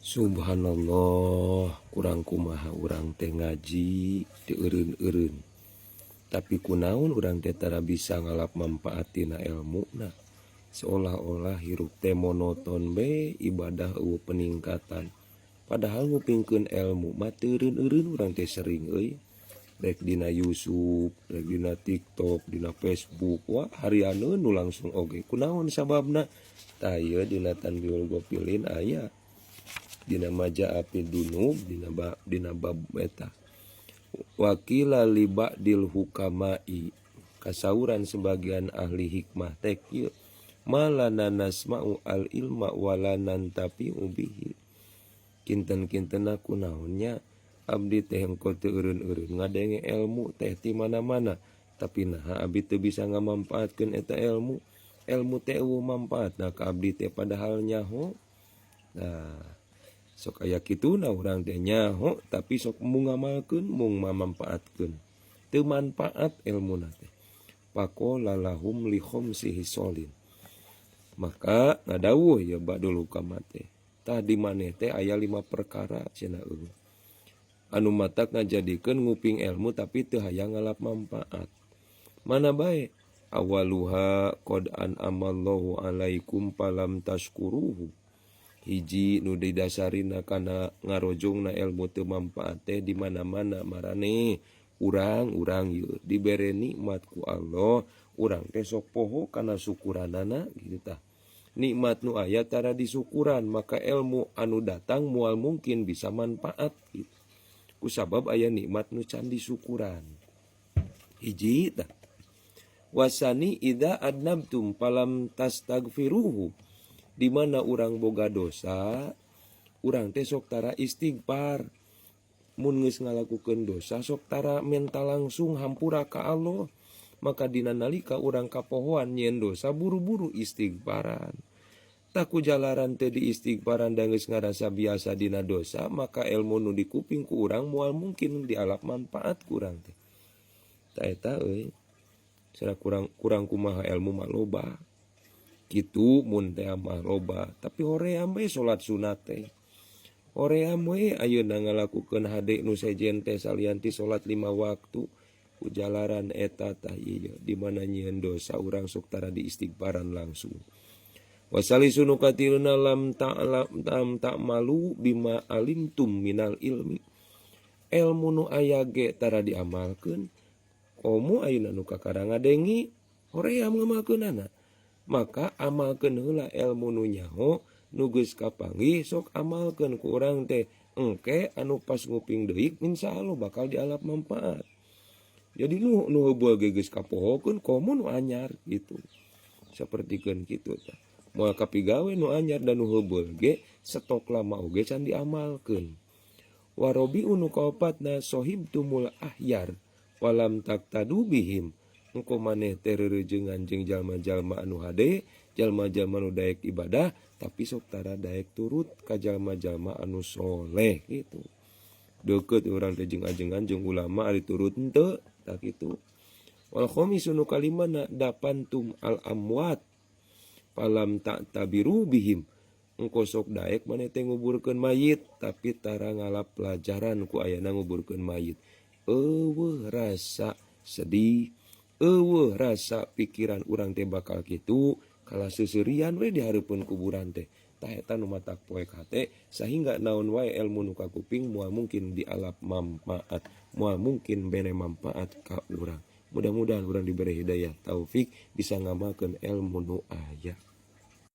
Subhanallah, kurang kumaha urang teh ngaji teu eureun-eureun, tapi kunaon urang teh tara bisa ngalap manfaat tina elmuna? Seolah-olah hirup teh monoton be, ibadah euweuh peningkatan, padahal ngupingkeun elmu mah teu eureun-eureun urang teh sering euy, rek dina YouTube, rek dina TikTok, dina Facebook, wah, harianeun nu langsung oge. Kunaon sababna? Tah, ieu dina Tanbihul Ghofilin aya dina ma jaa fid dzunub, dina bab eta, wa qila li ba'dil hukamai, kasauran sebagian ahli hikmah teh kieu, malana nasma'u al ilma wala nantafi'u bihi? Kinten-kinten kunaonnya abdi teh engko teu eureun-eureun ngadenge ilmu teh ti mana-mana, tapi naha abdi teu bisa ngamampaatkeun eta ilmu? Ilmu teh euweuh manfaatna ka abdi teh, padahal nyaho. Nah, sok aya kituna urang teh, nyaho tapi sok mung ngamalkeun, mung mamampaatkeun, teu manfaat ilmuna teh. Faqala lahum li khamsi hisolin, maka ngadawuh ya ba'dul hukama teh, tah, di maneh teh aya lima perkara cenah eueuh anu matak ngajadikeun nguping ilmu tapi teu hayang ngalap manfaat. Mana bae? Awaluha qad an'amallahu alaikum falam tashkuruhu. Hiji nu didasarina kana ngarojongna ilmu teu manfaat teh, di mana-mana maraneh urang-urang yeuh dibere nikmat ku Allah, urang teh sok poho kana syukuranana gitu. Tah, nikmat nu aya tara disukuran, maka ilmu anu datang moal mungkin bisa manfaat gitu, kusabab aya nikmat nu can disukuran. Hiji tah. Wasani idza adnabtum falam tastagfiruhu, di mana urang boga dosa, urang teh sok tara istighfar. Mun geus ngalakukeun dosa, sok tara menta langsung hampura ka Allah. Maka dina nalika urang kapohoan nyieun dosa, buru-buru istighfaran. Tah, ku jalaran teu diistighfaran da geus ngarasa biasa dina dosa, maka ilmu nu dikuping ku urang moal mungkin dialap manfaat ku urang teh. Tah, eta euy. Kurang kurang kumaha, ilmu mah loba kitu, mun teh mah loba, tapi hoream we salat sunat teh, hoream we ayeuna ngalakukeun hade nu sejen teh salian ti salat lima waktu. Ku jalaran eta tah ieu, di mana nyieun dosa urang sok tara diistighfaran langsung. Wasalisu, nu katiluna, lam ta'lam tam ta'malu bima alimtum minal ilmi, ilmu nu aya ge tara diamalkeun. Komo ayeuna nu kakara ngadengi, hoream ngamalkeunana. Maka amalkeun heula ilmu nu nyaho, nu geus kapanggih sok amalkeun ku urang teh. Engke anu pas nguping deui, insyaallah bakal dialap manfaat. Jadi nu nu heubeul ge geus kapohokeun, komo nu anyar gitu. Sapertikeun kitu tah, moal kapigawe nu anyar dan nu heubeul ge stok lama oge can diamalkeun. Warobi'u, nu kaopatna, sohibtumul ahyar walam taqtadu bihim, engko maneh teh rerejengan jeung jalma-jalma anu hade, jalma-jalma nu daek ibadah, tapi sok tara daek turut ka jalma-jalma anu soleh gitu. Deukeut urang teh jeung ajengan, jeung ulama, ari turut henteu. Tah kitu. Wal khamisu, nu kalimana, dafantum al amwat falam ta'tabiru bihim, engko sok daek maneh teh nguburkeun mayit tapi tara ngalap pelajaran ku ayana nguburkeun mayit. Euweuh rasa sedih, euweuh rasa pikiran urang teh bakal kitu, kalah seuseurian we di hareupeun kuburan teh. Tah, eta nu matak poek hate, sehingga naon wae ilmu nu kakuping moal mungkin dialap manfaat, moal mungkin bere manfaat ka urang. Mudah-mudahan urang diberi hidayah taufik bisa ngamalkeun ilmu nu aya.